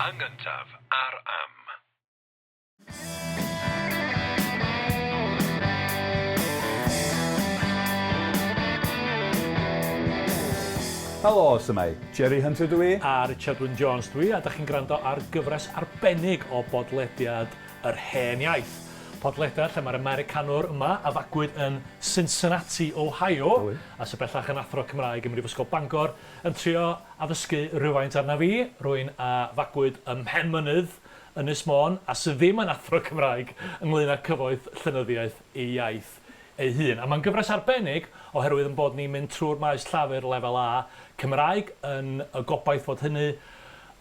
Yn gyntaf ar Am. Helo, su'mai? Jerry Hunter dw i. A Richard Wyn Jones dw i, a dach chi'n gwrando ar gyfres arbennig o bodlediad Yr Hen Iaith. Podlediad lle mae'r Americanwr yma, a fagwyd yn Cincinnati, Ohio, a sydd bellach yn athro Cymraeg ym Mhrifysgol Bangor, yn trio addysgu rhywfaint arnaf fi, rwy'n a fagwyd ym Mhenmynydd, Ynys Môn, a sydd ddim yn athro Cymraeg ynglŷn â cyfoeth llenyddiaeth ei iaith ei hun. A mae'n gyfres arbennig oherwydd ein bod ni'n mynd trwy'r maes llafur lefel A Cymraeg yn y gobaith fod hynny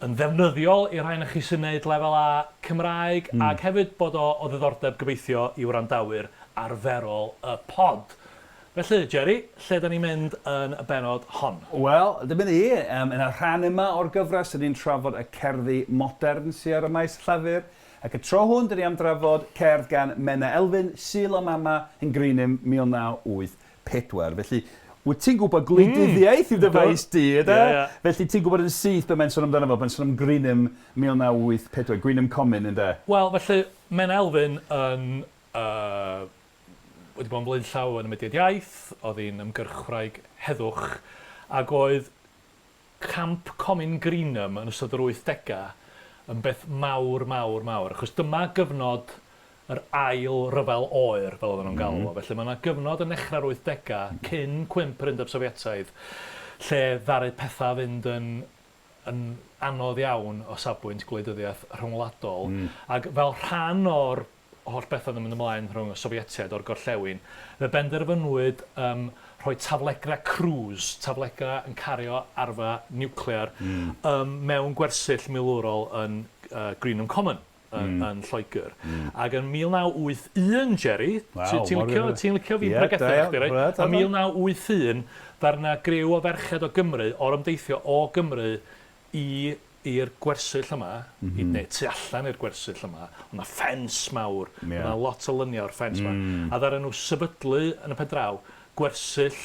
yn ddefnyddiol i'r rhai ohonoch chi sy'n neud lefel A Cymraeg ac hefyd bod o o ddiddordeb gobeithio i wrandawyr arferol y pod. Felly, Jerry, lle 'da ni'n mynd yn y bennod hon? Wel, dyma ni. Yym, yn y rhan yma o'r gyfres, 'dyn ni'n trafod y cerddi modern sy ar y maes llafur. Ac y tro hwn, 'dyn ni am drafod cerdd gan Menna Elfyn, Sul y Mama, yn Greenham, 1984. Felly, wyt ti'n gwybod gwleidyddiaeth yw dy faes di, ynde? Ie, ie. Felly, ti'n gwybod yn syth be mae'n sôn amdano fo, mae'n sôn am Greenham 1984, Greenham Common, ynde? Wel, felly, Menna Elfyn yn yy wedi bod yn flaenllaw yn y mudiad iaith, oedd hi'n ymgyrchwraig heddwch, ac oedd Camp Comin Greenham yn ystod yr wythdegau yn beth mawr, mawr, mawr, achos dyma gyfnod yr ail ryfel oer, fel oedden nhw'n galw fo. Felly mae 'na gyfnod yn nechrau'r wythdegau, cyn cwymp yr Undeb Sofietaidd, lle ddaru pethau fynd yn yn anodd iawn o safbwynt gwleidyddiaeth rhyngwladol, ac fel rhan o'r holl bethau oedd yn mynd ymlaen rhwng y Sofietiaid o'r gorllewin, fe benderfynwyd yym rhoi taflegrau cruise, taflegrau yn cario arfau niwclear, yym mewn gwersyll milwrol yn yy Greenham Common yn yn Lloegr. Ac yn 1981, Jerry, ti ti'n licio ti'n licio fi'n pregethu arna chdi reit? Yn 1981, ddaru 'na griw o ferched o Gymru orymdeithio o Gymru i i'r gwersyll yma, i, neu tu allan i'r gwersyll yma, oedd 'na ffens mawr, oedd 'na lot o luniau o'r ffens 'ma, a ddaru nhw sefydlu yn y pen draw gwersyll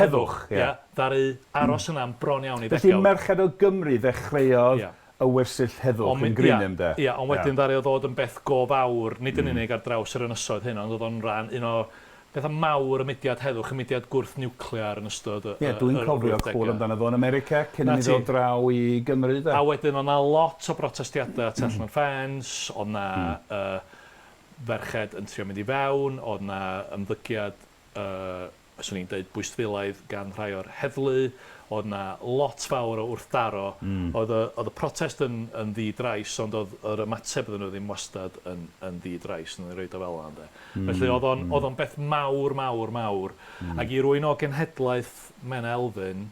heddwch, ia, ddaru aros yna am bron iawn i ddegawd. Felly merched o Gymru ddechreuodd y wersyll heddwch yn Greenham de? Ia, ond wedyn ddaru o ddod yn beth go fawr, nid yn unig ar draws yr ynysoedd hyn, ond oedd o'n ran, un o Pethau mawr y mudiad heddwch, y mudiad gwrth-niwclear yn ystod y Ie, dwi'n cofio clywed amdano fo yn America cyn i mi ddod draw i Gymru de. A wedyn oedd 'na lot o brotestiadau tu allan o'r ffens, oedd 'na ferched yn trio mynd i fewn, oedd 'na ymddygiad 'swn i'n deud bwystfilaidd gan rhai o'r heddlu, oedd 'na lot fawr o wrthdaro. Oedd y oedd y protest yn yn ddi-drais ond oedd yr ymateb iddyn nhw ddim wastad yn yn ddi-drais, wnawn ni roid o fel 'na ynde. Felly oedd o'n oedd o'n beth mawr, mawr, mawr. Ac i rywun o genhedlaeth Menna Elfyn,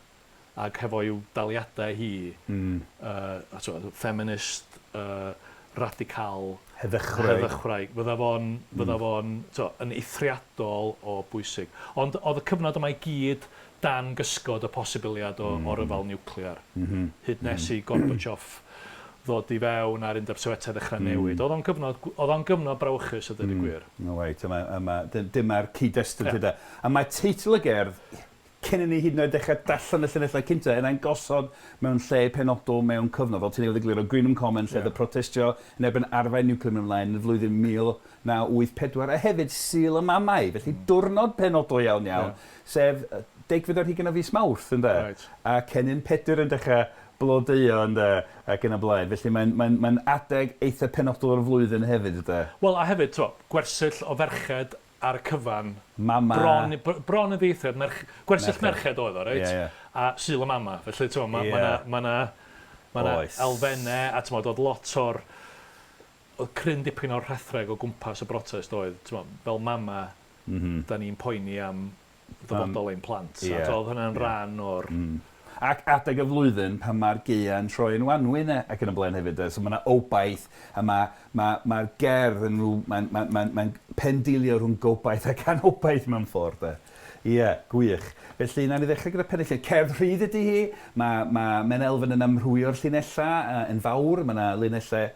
ac hefo'i daliadau hi, a tibod, feminist radical, Heddychwraig. Heddychwraig. Fydda fo'n, fydda fo'n, tibod, yn eithriadol o bwysig. Ond oedd y cyfnod yma i gyd dan gysgod y posibiliad o o ryfel niwclear. Hyd nes i Gorbachev ddod i fewn a'r Undeb Sofietaidd ddechrau newid. Oedd o'n gyfnod, oedd o'n gyfnod brawychus a deud y gwir. No reit, a mae, a mae, dyma'r cyd-destun yeah. A mae teitl y gerdd, cyn i ni hyd yn oed dechrau darllen y llinellau cynta, yna'n gosod mewn lle penodol mewn cyfnod, fel ti'n newydd egluro, Greenham Common, lle oedd y protestio yn erbyn arfau niwclear mynd ymlaen yn y flwyddyn 1984, a hefyd Sul y Mamau, felly diwrnod penodol iawn iawn, sef degfed ar hugain o fis Mawrth, ynde? Reit. A cennin Pedr yn dechrau blodeuo, ynde, ac yn y blaen. Felly mae'n mae'n mae'n adeg eitha penodol o'r flwyddyn hefyd, ynde? Wel, a hefyd, t'mo', gwersyll o ferched ar y cyfan. Mama. Bron, bron yn ddieithriad, merch-, gwersyll merched oedd o, reit? Ie, ie. A Sul y Mama, felly t'mo', ma' ma' 'na ma' 'na ma' 'na elfenne, a t'mod, o'dd lot o'r, o'dd cryn dipyn o'r rhethreg o gwmpas y brotest oedd, t'mo', fel mama, 'dan ni'n poeni am ddyfodol ein plant. A t'o' o'dd hynna'n ran o'r... Ac adeg y flwyddyn pan ma'r gaea'n troi yn wanwyn e ac yn y blaen hefyd 'de, so ma' 'na obaith a ma' ma' ma'r gerdd yn rw mae'n mae'n mae'n mae'n pendilio rhwng gobaith ac anobaith mewn ffordd 'de. Ie, gwych. Felly nawn ni ddechrau gyda penillion. Cerdd rhydd ydi hi, ma' ma' Menna Elfyn yn amrhwyo'r llinella' yy yn fawr, ma' 'na linelle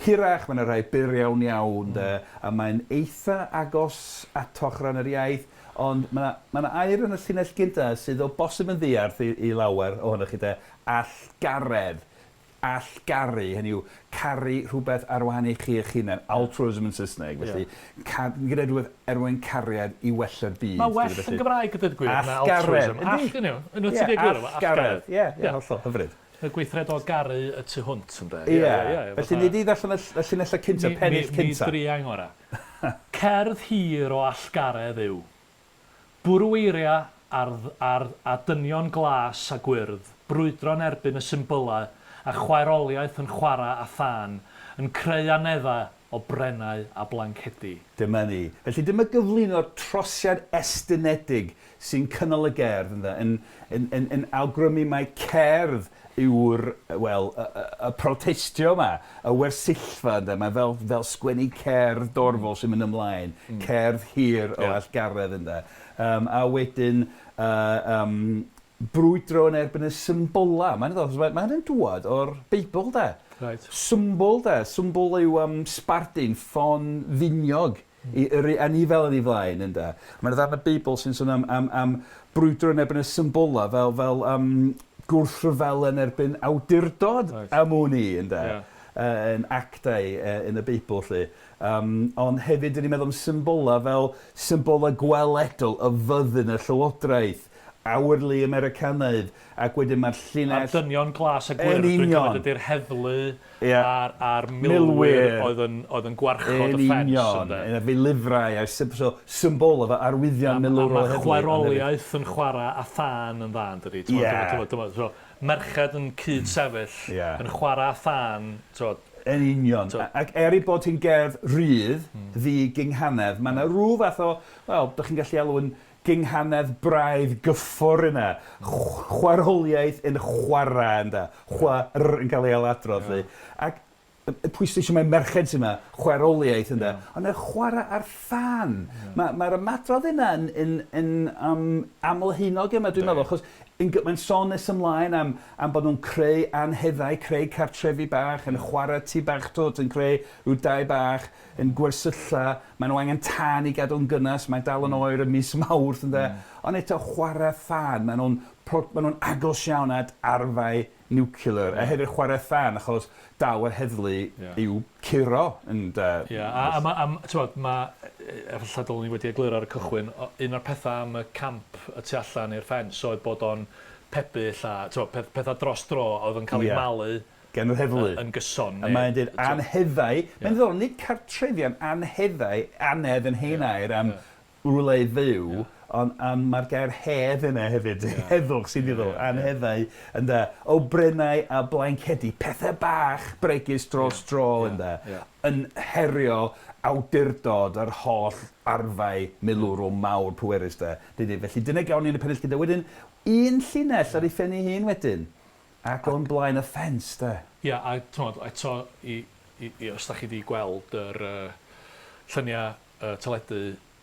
Hirach, mae 'na rai byr iawn iawn 'de, a mae'n eitha agos atoch o ran yr iaith, ond mae 'na mae 'na air yn y llinell gynta sydd o bosib yn ddiarth i i lawer ohonoch chi 'de, allgaredd. Allgaru, hynny yw, caru rhywbeth ar wahân i chi eich hunain, altruism yn Saesneg, felly ca- gwneud rhywbeth er mwyn cariad i wella'r byd. Mae well yn Gymraeg a dweud y gwir na altruism. Allgaredd, yndi? All, unwaith ti'n dweud gwir, allgaredd. Ie, ie, hollol, hyfryd. Y gweithred o garu y tu hwnt, ynde? Ie, felly nei di ddarllen y llinellau cynta, pennill cynta. Mi driai ngora. Cerdd hir o allgaredd yw. Bwrw eiriau ar ar a dynion glas a gwyrdd, brwydro'n erbyn y symbylau a chwaeroliaeth yn chwarae â thân, yn creu aneddau o brennau a blancedi. Dyma ni. Felly dyma gyflwyno'r trosiad estynedig sy'n cynnal y gerdd, ynde, yn, yn, yn, yn awgrymu mai cerdd yw'r, wel, y, y, y protestio yma, y wersyllfa, ynde, mae fel, fel sgwennu cerdd dorfol sy'n mynd ymlaen, cerdd hir o allgaredd, ynde. A wedyn, brwydro yn erbyn y symbolau. Mae'n ddiddorol, achos mae hynny'n dŵad o'r Beibl, de. Reit. Symbol, de. Symbol yw sbardun, ffon finiog i yrru anifail yn ei flaen, ynde. Mae 'na ddarn y Beibl sy'n sôn am, am, am brwydro yn erbyn y symbolau, fel, fel gwrthryfel yn erbyn awdurdod, am wn i, ynde. Yn actau yn y Beibl, 'lly. Ond hefyd, dyn ni'n meddwl am symbolau fel symbolau gweledol y fyddin, y llywodraeth, awyrlu Americanaidd, ac wedyn mae'r llinell... A'r dynion glas a gwyrdd, Yn dwi'n union. cymryd ydy'r heddlu Ia. a'r, a'r milwyr oedd yn, oedd yn gwarchod Yn y ffens. union. Ynde? Yn y lyfrau a'r so, symbolau fel arwyddion milwrol A mae heddlu. chwaeroliaeth yn chwarae a thân yn dda, yn dydi? T'mod, Ie. t'mod, t'mod, so, merched yn cyd-sefyll, Ie. yn chwarae a thân, t'mod, Yn union. So- Ac er ei bod hi'n gerdd rydd, ddi-gynghanedd, mae yna rhyw fath o, wel, dych chi'n gallu alw yn gynghanedd braidd gyffwr yna. Chwarholiaeth yn chwarae, ynde. Chwa-r yn cael ei ailadrodd, 'lly. Ac y pwysleisio mai merched sydd yma, chwaroliaeth, ynde. Ond y chwarae ar thân. Mae'r ma ymadrodd yna yn, yn, yn amlhaenog yma, dwi'n meddwl, achos mae'n sôn nes ymlaen am, am bod nhw'n creu anheddau, creu cartrefi bach, yn chwarae tŷ bach twt, yn creu rhyw dai bach, yn gwersylla, maen nhw angen tân i gadw'n gynnes, mae'n dal yn oer ym mis Mawrth, ynde. Ond eto, chwarae thân, maen nhw'n maen nhw'n agos iawn at arfau niwclear, a hefyd chwarae thân, achos daw yr heddlu i'w curo, ynde. Ie, a, a, ma, a, t'mod, ma', efallai dylwn i wedi egluro ar y cychwyn, un o'r pethau am y camp y tu allan i'r ffens oedd bod o'n pebyll a t'mod, pethau dros dro oedd yn cael eu malu Gan yr heddlu. Yn gyson. A mae'n dweud anheddau, mae'n ddiddorol, nid cartrefi, ond anheddau, anedd yn hen air am rywle i fyw, ond am, mae'r gair hedd yna hefyd, heddwch sy'n ddiddorol, anheddau, ynde, o brennau a blancedi, pethau bach bregus dros dro, ynde, yn herio awdurdod yr holl arfau milwrol mawr pwerus, de. Dydy, felly dyna gawn ni yn y pennill gyda. Wedyn, un llinell ar ei phen ei hun wedyn. Ac o'n blaen y ffens, de. Ia, a t'mod, eto, i, i, i, os da chi 'di gweld yr uh, lluniau teledu,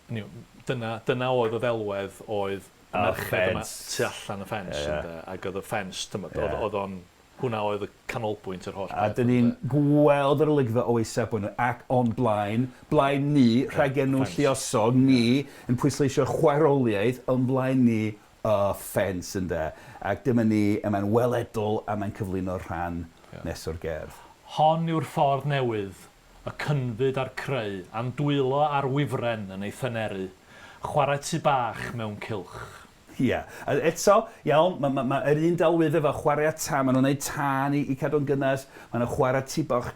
hynny yw, dyna, dyna oedd y ddelwedd oedd y Y merched yma ffens. tu allan y ffens, Ie, ie. ynde, ac oedd y ffens, t'mod, Ie. oedd, oedd o'n, hwnna oedd y canolbwynt yr holl A beth, dyn ni'n ynde. gweld yr olygfa o eisafbwynt nhw ac o'n blaen, blaen ni, rhagenw ffens. lluosog, ni, yn pwysleisio chwaeroliaeth o'n blaen ni y ffens, ynde. Ac dyma ni, a mae'n weledol a mae'n cyflwyno'r rhan nes o'r gerdd. Hon yw'r ffordd newydd, y cynfyd a'r creu, a'n dwylo ar wifren yn ei thyneru, chwarae tŷ bach mewn cylch. Ia. A eto, iawn, mae ma, ma yr un delwedd efo chwarae tân, maen nhw'n gwneud tân i cadw'n gynnes, maen nhw'n chwarae tŷ bach,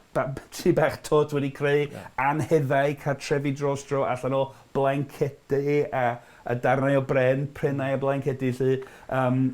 tŷ bach twt wedi creu anheddau cartrefi dros dro allan o blancedi a a darnau o bren, prennau a blancedi 'lly,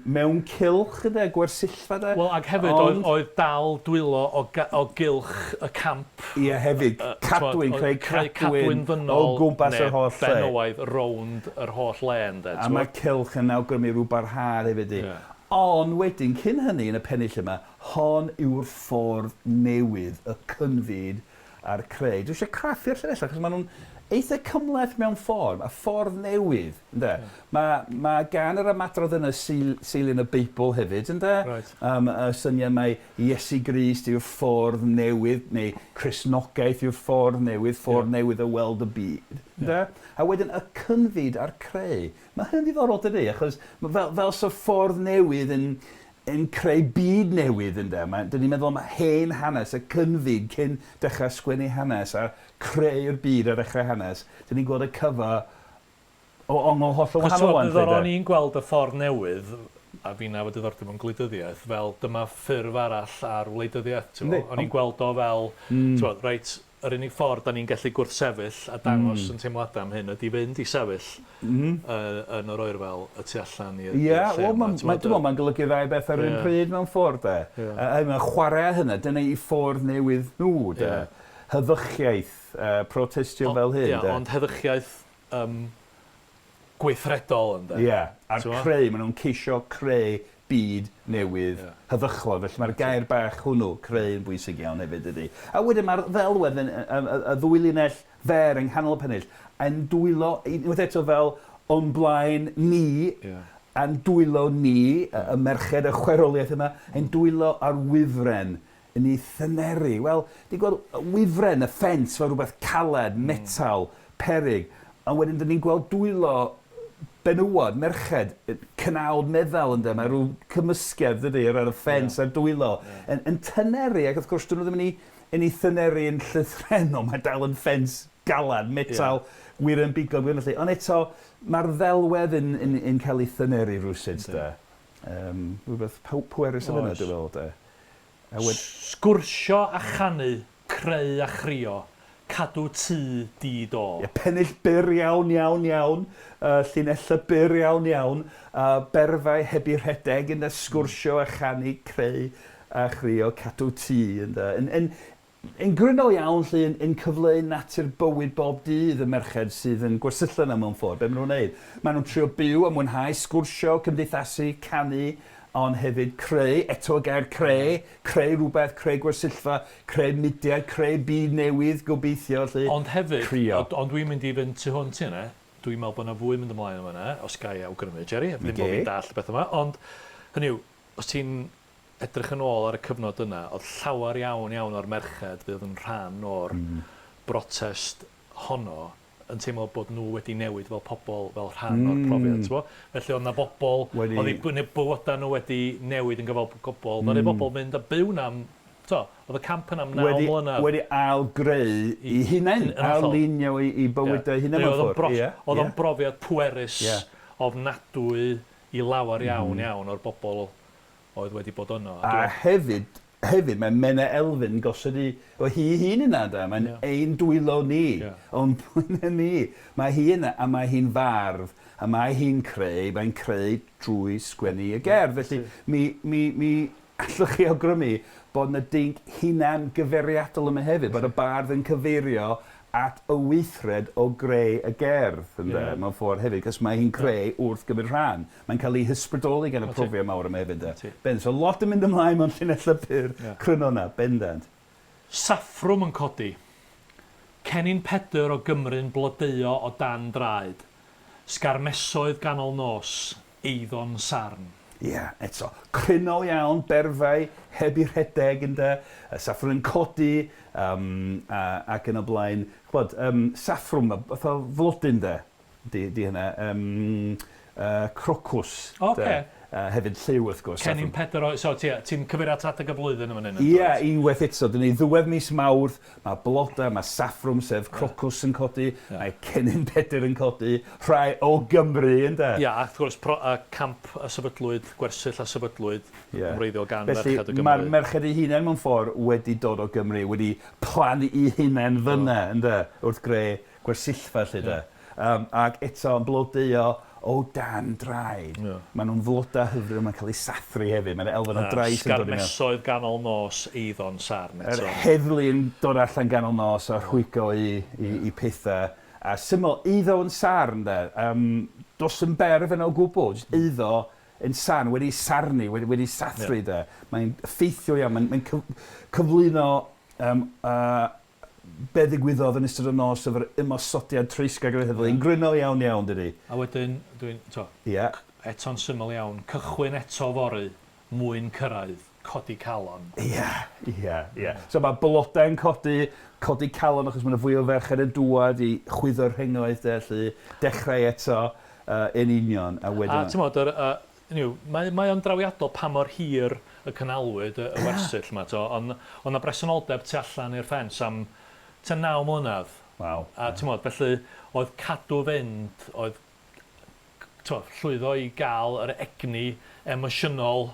mewn cylch ynde, gwersyllfa de. Wel, ac hefyd Ond... oedd, oedd dal dwylo o, o gylch y camp. Ie, hefyd, cadwyn, creu creu cadwyn ddynol o gwmpas yr holl lle. Benywaidd rownd yr holl le, ynde. A mae cylch yn awgrymu rhyw barhad hefyd i. Yeah. Ond wedyn, cyn hynny, yn y pennill yma, hon yw'r ffordd newydd, y cynfyd a'r creu. Dwi eisiau craffu'r llinellau, achos maen nhw'n eitha cymhleth mewn ffordd, a ffordd newydd, ynde? Mae, mae gan yr ymadrodd yna seil yn y Beibl hefyd, ynde? Right. Y syniad mai Iesu Grist yw'r ffordd newydd, neu Cristnogaeth yw'r ffordd newydd, ffordd newydd o weld y byd, ynde? A wedyn y cynfyd a'r creu. Mae hynny'n ddiddorol, dydy? Achos ma' fel, fel so ffordd newydd yn yn creu byd newydd ynde. Mae, dyn ni'n meddwl am hen hanes, y cynfyd cyn dechrau sgwennu hanes a creu'r byd ar ddechrau hanes. Dyn ni'n gweld y cyfa o ongl hollol wahanol wan. Diddorol, o'n i'n gweld y ffordd newydd, a finna efo diddordeb mewn gwleidyddiaeth, fel dyma ffurf arall ar wleidyddiaeth, ti'n gwbod? O'n i'n gweld o fel, ti'n gwbod, reit, yr unig ffordd 'dan ni'n gallu gwrthsefyll a dangos yn teimladau am hyn ydi fynd i sefyll yn yr oerfel y tu allan i'r lle yma. Ie, wel, mae'n, dwi'n meddwl mae'n golygu'r ddau beth ar yr un pryd mewn ffordd, de. A mae'n chwarae hynna, dyna eu ffordd newydd nhw, de. Heddychiaeth, protestio fel hyn, de. Ie, ond heddychiaeth gweithredol ynde? Ie, a'r creu, maen nhw'n ceisio creu byd newydd heddychlon, felly mae'r gair bach hwnnw, creu, yn bwysig iawn hefyd, dydy. A wedyn mae'r ddelwedd, yn, y, y, y ddwy linell fer yng nghanol y pennill, yn dwylo, unwaith eto fel o'n blaen ni, yeah. a'n dwylo ni, y merched, y chweroliaeth yma, yn dwylo ar wifren yn ei thyneru. Wel, ni'n gweld y wifren, y ffens, fel rhywbeth caled, metal, peryg. A wedyn dyn ni'n gweld dwylo benywod, merched, cnawd meddal ynde, mae rhyw cymysgedd dydy o ran y ffens a'r dwylo yn, yn tyneru ac wrth gwrs dyn nhw ddim yn ei, yn ei thyneru yn llythrennol, mae dal yn ffens galed, metal, yeah. wir yn bigog, wir yn felly. Ond eto, mae'r ddelwedd yn, yn, yn cael ei thyneru rhywsut, de. Rhywbeth pwerus am hynna, dwi'n meddwl, de. A wed-. Sgwrsio a chanu, creu a chrio, cadw tŷ di do. Ie, pennill byr iawn, iawn, iawn, llinellau byr iawn, iawn, a berfau heb eu rhedeg, ynde, sgwrsio a chanu, creu a chrio, cadw tŷ, ynde. Yn, yn, yn grynol iawn, 'lly, yn, yn cyfleu natur bywyd bob dydd y merched sydd yn gwersylla 'na mewn ffordd, be maen nhw'n wneud. Maen nhw'n trio byw a mwynhau, sgwrsio, cymdeithasu, canu, ond hefyd creu, eto y gair creu, creu rhywbeth, creu gwersyllfa, creu mudiad, creu byd newydd, gobeithio, 'lly. Ond hefyd, Crio. ond ond dwi'n mynd i fynd tu hwnt i hynna, dwi'n meddwl bod 'na fwy yn mynd ymlaen yn fan'na, os ga i awgrymu, Jerry, ddim bod fi'n dallt y peth yma, ond, hynny yw, os ti'n edrych yn ôl ar y cyfnod yna, oedd llawer iawn, iawn o'r merched fydd yn rhan o'r brotest honno yn teimlo bod nhw wedi newid fel pobl, fel rhan o'r profiad, t'bo'? Felly oedd 'na bobl, oedd eu bywydau nhw wedi newid yn gyfan gwbl. Ddaru bobl fynd a byw 'na am, t'o', oedd y camp yna am naw mlynedd. Wedi ail-greu eu hunain, ail-lunio eu bywydau eu hunain mewn ffordd. Oedd o'n brofiad pwerus ofnadwy i lawer iawn, iawn o'r bobl oedd wedi bod yno. A hefyd, hefyd, mae Menna Elfyn yn gosod 'i, wel hi ei hun yna ynde, mae'n ein dwylo ni, o'n blaenau ni. Mae hi yna a mae hi'n fardd a mae hi'n creu, mae'n creu drwy sgwennu y gerdd. Felly mi, mi, mi allwch chi awgrymu bod 'na dinc hunan gyfeiriadol yma hefyd, bod y bardd yn cyfeirio at y weithred o greu y gerdd, ynde, mewn ffordd hefyd, 'cos mae hi'n creu wrth gymryd rhan. Mae'n cael ei hysbrydoli gan y profiad mawr yma hefyd, ynde. Bendant. So lot yn mynd ymlaen mewn llinellau byr cryno 'na, bendant. Saffrwm yn codi. Cennin Pedr o Gymru'n blodeuo o dan draed. Sgarmesoedd ganol nos, eiddo'n sarn. Ie, eto, crynol iawn, berfau heb eu rhedeg, ynde, y saffrwm yn codi, yym, a, ac yn y blaen. Ch'mod, yym, saffrwm, fatha flodyn, de, 'di, 'di hynna, yym, yy, crocws, de. Ocê. Hefyd lliw, wrth gwrs. Cennin Pedr oes, so ti, ti'n cyfeirio at adeg y flwyddyn yn fan hyn, yndwyt? Ie, unwaith eto, dyn ni ddiwedd mis Mawrth, mae blodau, mae saffrwm, sef crocws yn codi, mae cennin Pedr yn codi, rhai o Gymru, ynde? Ie, a wrth gwrs, pro, a camp a sefydlwyd, gwersyll a sefydlwyd yn wreiddiol gan Felly, ferched o Gymru. mae'r merched eu hunain mewn ffordd wedi dod o Gymru, wedi plannu'u hunain fyna, ynde, wrth greu gwersyllfa 'lly de. Ac eto yn blodeuo o dan draed. Ie. Maen nhw'n flodau hyfryd ond mae'n cael eu sathru hefyd. Mae 'na elfen o drais yn dod i mewn. Sgarmesoedd ganol nos eiddo'n sarn eto. Yr heddlu yn dod allan ganol nos a rhwygo i i i pethau. A syml, eiddo yn sarn de. Yym does dim berf yna o gwbl, jyst eiddo yn sarn, wedi sarnu, wedi wedi sathru de. Mae'n effeithiol iawn, mae'n mae'n cyf- cyflwyno yym yy be ddigwyddodd yn ystod y nos efo'r ymosodiad treisgar gyda heddlu yn grynol iawn iawn dydi? A wedyn, dwi'n, t'o', Ie. eto'n syml iawn, cychwyn eto fory, mwyn cyrraedd, codi calon. Ie, ie, ie. So mae blodau'n codi, codi calon achos mae 'na fwy o ferched yn dŵad i chwyddo'r rhengoedd de 'lly, dechrau eto, yn union, a wedyn... A t'mod yr yy Hynny yw, mae, mae o'n drawiadol pa mor hir y cynalwyd y, y wersyll yma, to. Ond oedd 'na bresenoldeb tu allan i'r ffens am tua 9 mlynedd. Waw. A ti'n felly oedd cadw fynd, oedd t'mo', llwyddo i gael yr egni emosiynol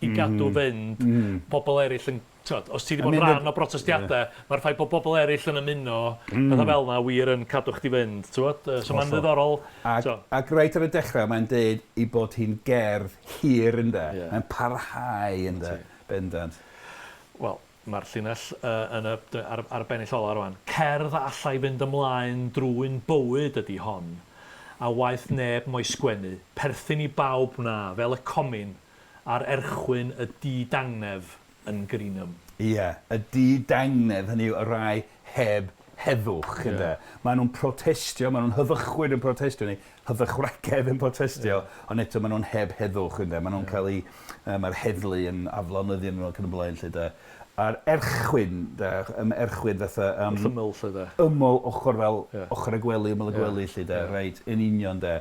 i gadw fynd, pobl eraill yn, t'mod, os ti 'di bod yn rhan o brotestiadau, yeah. Mae'r ffaith bod pobl eraill yn ymuno, pethau fel yna wir yn cadw chdi fynd, t'mod? So mae'n ddiddorol. Ac, ac reit ar y dechrau mae'n deud ei bod hi'n gerdd hir ynde, yeah. Mae'n parhau ynde, bendant. Wel, Mae'r llinell yn y, ar, ar y bennill ola rwan. Cerdd a allai fynd ymlaen drwy'n bywyd ydi hon, a waeth neb mo'i sgwennu, perthyn i bawb wna, fel y comin, a'r erchwyn y di-dangnef yn Greenham. Ie, y di-dangnef, hynny yw y rhai heb heddwch, ynde. Maen nhw'n protestio, maen nhw'n heddychwyr yn protestio, neu heddychwragedd yn protestio, ond eto maen nhw'n heb heddwch, ynde. Maen nhw'n cael eu... Mae'r heddlu yn aflonyddu arnyn nhw ac yn y blaen, 'lly de. A'r erchwyn, de, yym erchwyn fatha... Wrth ymyl, 'lly de. Ymyl, ochr fel ochr y gwely, ymyl y gwely, 'lly de, reit, yn union, de.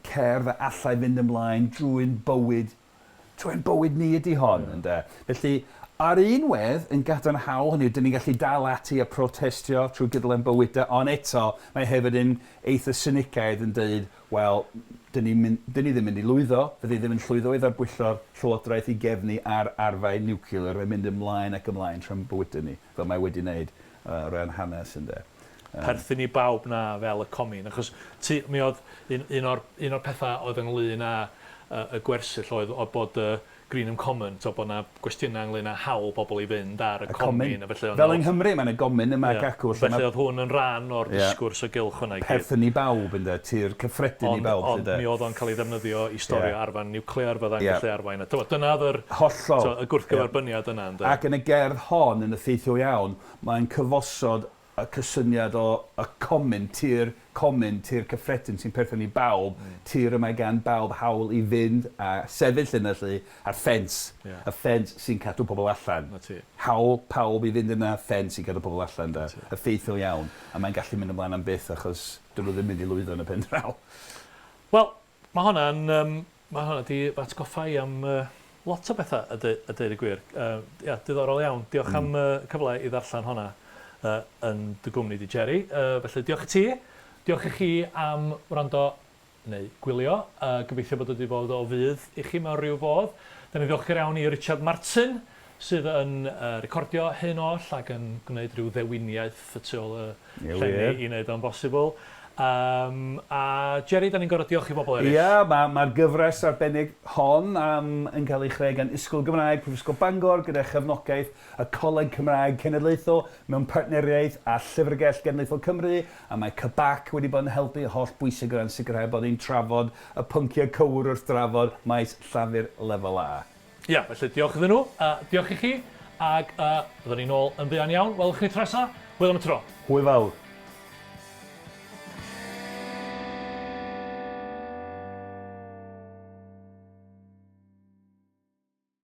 Cerdd a allai fynd ymlaen drwy'n bywyd Trwy'n bywyd ni ydy hon, ynde? Felly, ar un wedd, yn gadarnhaol, hynny yw, dyn ni'n gallu dal ati a protestio trwy gydol ein bywydau, ond eto, mae hefyd yn eitha sinigaidd yn deud, wel, dyn ni'n mynd, dyn ni ddim mynd i lwyddo, fyddi ddim yn llwyddo i ddarbwyllo'r llywodraeth i gefnu ar arfau niwclear, mae'n mynd ymlaen ac ymlaen trwy'n bywydau ni, fel mae wedi wneud o ran hanes, ynde. Perthyn i bawb 'na fel y comin, achos ti, mi oedd un, un o'r, un o'r pethau oedd ynglyn â y gwersyll oedd, oedd bod y Greenham Common, tibod, bod 'na gwestiynau ynglyn â hawl pobl i fynd ar y, y comin. A felly oedd Fel yng Nghymru, mae 'na gomin yma ac acw. Felly oedd hwn yn rhan o'r disgwrs o gylch hwnna i gyd. Perthyn i bawb, ynde, tir cyffredin i bawb. Ond mi oedd o'n cael ei ddefnyddio i storio arfau niwclear fyddai'n gallu arwain. A dyna oedd yr, Hollol. y gwrthgyferbyniad yna, ynde. Ac yn y gerdd hon, yn effeithiol iawn, Mae'n cyfosod y cysyniad o y comin, tir comin, tir cyffredin sy'n perthyn i bawb, tir y mae gan bawb hawl i fynd a sefyll yna 'lly, a'r ffens, y ffens sy'n cadw pobl allan. 'Na ti. Hawl pawb i fynd yna, ffens sy'n cadw pobl allan 'de. Effeithiol iawn. A mae'n gallu mynd ymlaen am byth achos 'dyn nhw ddim mynd i lwyddo yn y pen draw. Wel, Mae hwnna'n yym ma' hwnna 'di fy atgoffa i am yy lot o betha a deu- a deud y gwir. Yy ia, diddorol iawn. Diolch am y cyfle i ddarllen honna yy yn dy gwmni di Jerry. Yy felly diolch i ti. Diolch i chi am wrando neu gwylio. Yy gobeithio bod o 'di bod o fudd i chi mewn rhyw fodd. 'Dan ni'n ddiolchgar iawn i Richard Martin sydd yn yy recordio hyn oll ac yn gwneud rhyw ddewiniaeth y tu ôl y llenni i wneud o'n bosibl. Um, a Jerry, da ni'n gorfod diolch i bobl eraill. Ia, mae'r ma gyfres arbennig hon yn cael ei chreu gan Ysgol Gymraeg Prifysgol Bangor gyda chefnogaeth y Coleg Cymraeg Cenedlaethol mewn partneriaeth â Llyfrgell Genedlaethol Cymru, a mae CBAC wedi bod yn helpu holl bwysig o ran sicrhau bod ni'n trafod y pynciau cywir wrth drafod maes llafur lefel A. Ia, felly diolch iddyn nhw, a diolch i chi, ac uh, byddwn ni'n ôl yn fuan iawn. Welwch chi tro nesa. Hwyl am y tro. Hwyl fawr.